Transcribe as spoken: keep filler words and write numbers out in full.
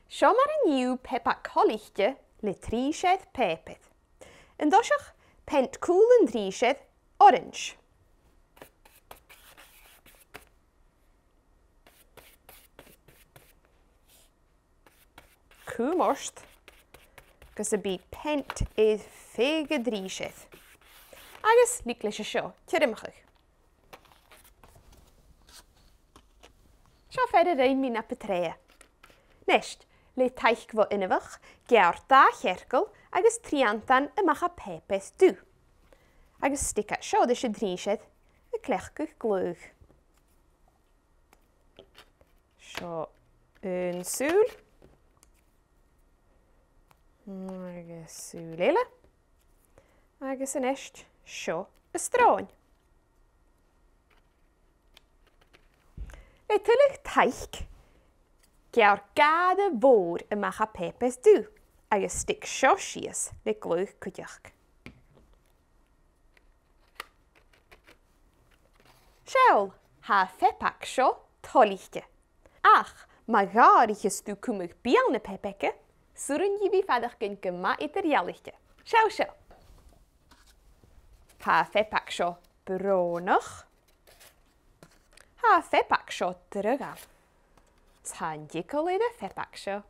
Seo mar a nì thu Pepac thoilichte le trì seud pàipear. An toiseach, peant cùl an trì seud orains. Cùm ort gus am bi peant air feadh an trì seud. Agus leig leis an seo tiormachadh. Seo fear a rinn mi na bu tràithe. A-nis, le taic bho inbheach, geàrr dà chearcall agus triantan a-mach à pàipear dubh. Agus stig iad seo ris an trì seud a' cleachdadh glaodh. Seo aon sùil. Agus sùil eile. Agus a-nis seo an sròn. Le tuilleadh taic, geàrr gàire mhòr a-mach à pàipear dubh agus stig seo sìos le glaodh cuideachd. Seall, tha am pepac seo toilichte. Ach ma dh'fhairicheas tu cumadh beul na pepaige, 's urrainn dhi bhith a' faireachdainn gu math eadar-dhealaichte. Seall seo. Tha am pepac seo brònach. Tha am pepac seo draghail. Tha an t-eagal air a' phepac seo.